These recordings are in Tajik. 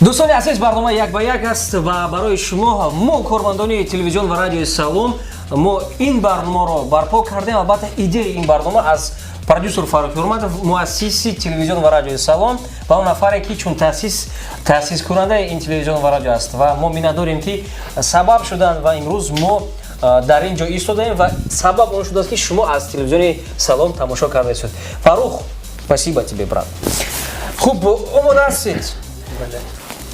Дӯстони азиз, барнома «Як ба як» аст ва барои шумо мо, кормандони телевизион ва радиои Салом, мо ин барномаро барпо кардем. Албатта, идеяи ин барнома аз продюсер Фаррух Ҳурматов, муассиси телевизион ва радиои Салом ва он нафаре, ки чун таъсискунандаи ин телевизион ва радио аст, ва мо миннатдорем, ки сабаб шуданд ва имрӯз мо дар ин ҷо истодаем ва сабаб он шудааст, ки шумо аз телевизиони Салом тамошо карда истод. Фаррух, спасибо тебе, брат. Хуб, омода ҳастед?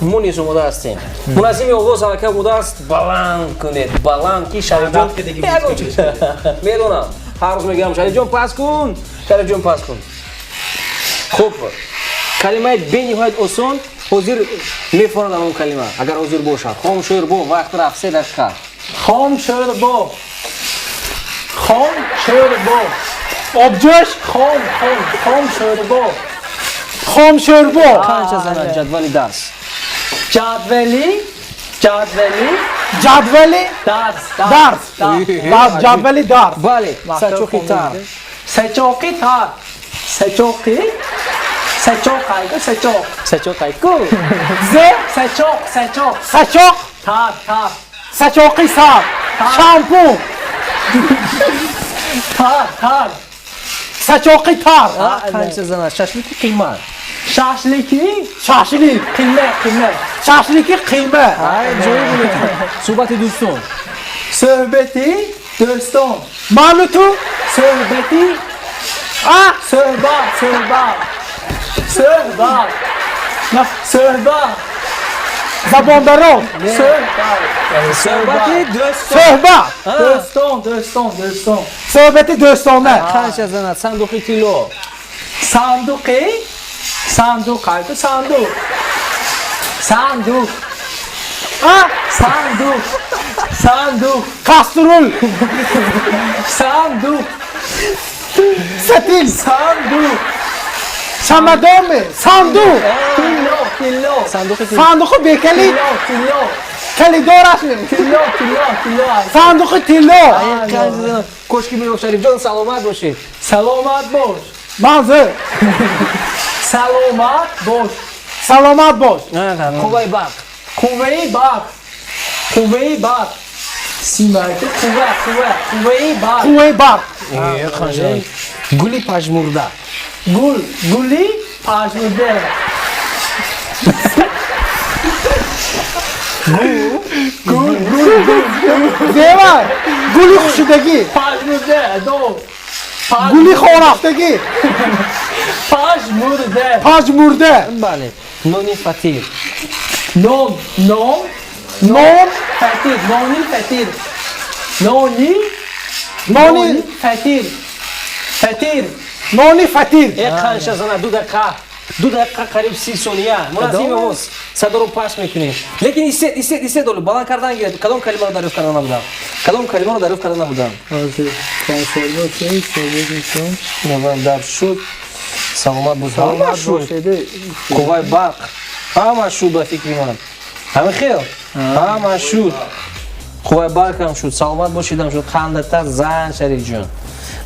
Мо низ омода ҳастем. Муназзими овоз аллакай омода аст. Баланд кунед, баланд, ки Шарифҷон медонам, ҳар рӯз мегӯям: «Шарифҷон, пас кун, Шарифҷон, пас кун». Хуб, калимаи бениҳоят осон ҳозир мефорад. Он калима агар ҳозир бошад. Хом шӯрбо. Вақт рафт, 3 дақиқа. Хом шӯрбо, хом шӯрбо. Обҷӯш. Хом, хом, хом шӯрбо. Хом шӯрбо. Қанча занад ҷадвали дарс? Ҷадвали, ҷадвали. Ҷадвали. Дарс. Дарс, ҷадвали дарс. Бале. Сачоқи тар. Сачоқи тар, сачоқи, сачоқ айку, сачоқ. Сачоқ айку. Зе. Сачоқ, сачоқ. Сачоқ. Тар, тар. Сачоқи сар, шампун. Тар, тар. Сачоқи тар. Қанча занад шашлики қимат? Шашлики. Шашлик. Қимма, қимма. Шашлики қимма. Ҷои суҳбати дӯстон. Суҳбати дӯстон. Ману ту. Суҳбати. А. Суҳбат, суҳбат, суҳбат, суҳбат. Забондароз. Суҳбат. Суҳбати дӯстон. Суҳбат. Дӯстон, дӯстон, дӯстон. Суҳбати дӯстона. Қанча занад сандуқи тилло? Сандуқи, сандуқ айку, сандуқ, сандуқ. А. Сандуқ, сандуқ. Каструл. Сандуқ. Сатил. Сандуқ. Чамадоме сандуқ. Тилло, тилло. Сандуқи тилло. Сандуқи бекалид. Тилло, тилло. Калидораш. Тилло, тилло, тилло. Сандуқи тилло. Қанча занад кошки меёфт? Шарифҷон, саломат бошед. Саломат бош. Манзил. Саломат бош. Саломат бош. Қувваи барқ. Қувваи барқ, қувваи барқ, симайку, қувва, қувва, қувваи барқ. Қувваи барқ. Қанча занад гули пажмурда? Гул, гули пажмурда. Гул, гул, гул. Зева гули хушидагӣ. Пажмурда до. Гули хорафтагӣ. Пажмурда. Пажмурда. Бале. Нони фатир. Нон, нон. Нон. Фатир, нони фатир, нони. Нони. Фатир, фатир. Нони фатир. Қанча занад? 2 дақиқа, 2 дақиқа қариб 30 сония. Муназзими овоз, садоро паст мекунем, лекин истед, истед, истед, олу баланд кардан гиред. Кадом калимаро дарёфт карда набудам? Кадом калимаро дарёфт карда набудам? Дар шуд, саломат бош, ҳама шуд, қувваи барқ, ҳама шуд. Ба фикри ман, ҳама хел, ҳама шуд. Қувваи барқ ҳам шуд, саломат бошидам шуд. Қандата зан, Шарифҷон,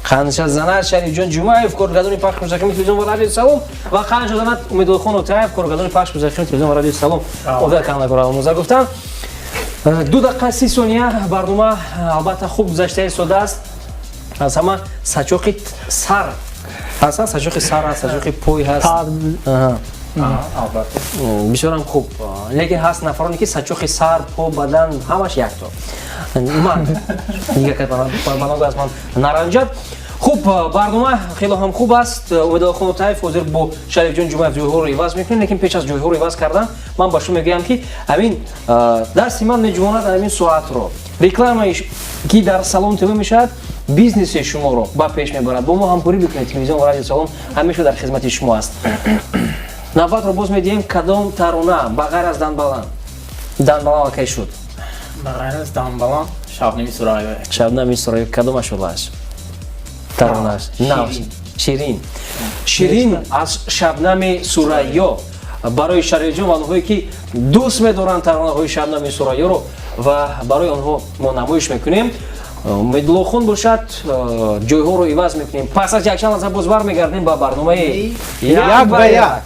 қанча занад Шарифҷон Ҷумаев, коргардони пахши мустақими телевизион ва радиои Салом, ва қанча занад Умедуллохон Отаев, коргардони пахши мустақими телевизион ва радиои Салом? Одат кам гуфтам. 2 дақиқа 30 сония. Барнома албатта хуб гузашта истодааст. Аз ҳама сачоқи сар ҳаст, сачоқи сар ҳаст, сачоқи пой ҳаст, бисёрам хуб. Лекин ҳаст нафароне, ки сачоқи сар, по, бадан ҳамаш якто. Ман баногӯ аз ман наранҷад. Хуб, барнома хело ҳам хуб аст. Умедуллохон Отаев ҳозир бо Шарифҷон Ҷумаев ҷойҳоро иваз мекунем, лекин пеш аз ҷойҳоро иваз кардан ман ба шумо мегӯям, ки ҳамин дасти ман меҷувонад ҳамин соатро. Рекламае, ки дар Салом ТВ мешавад, бизнеси шуморо ба пеш мебарад. Бо мо ҳамкорӣ бикунед. Телевизион ва радио Салом ҳамеша дар хизмати шумо аст. Навбатро боз медиҳем. Кадом тарона ба ғайр аз «Данбаланд»? «Данбаланд» аллакай шуд. Ба ғайр аз «Данбаланд», «Шабнами Сурайё». «Шабнами Сурайё». Кадомаш шудааст таронаш нав? «Ширин», «Ширин» аз Шабнами Сурайё барои Шарифҷон ва онҳое, ки дӯст медоранд таронаҳои Шабнами Сурайёро, ва барои онҳо мо намоиш мекунем. Умедуллохон бошад, ҷойҳоро иваз мекунем. Пас аз якчанд лаҳза боз бармегардем ба барномаи «Як ба як».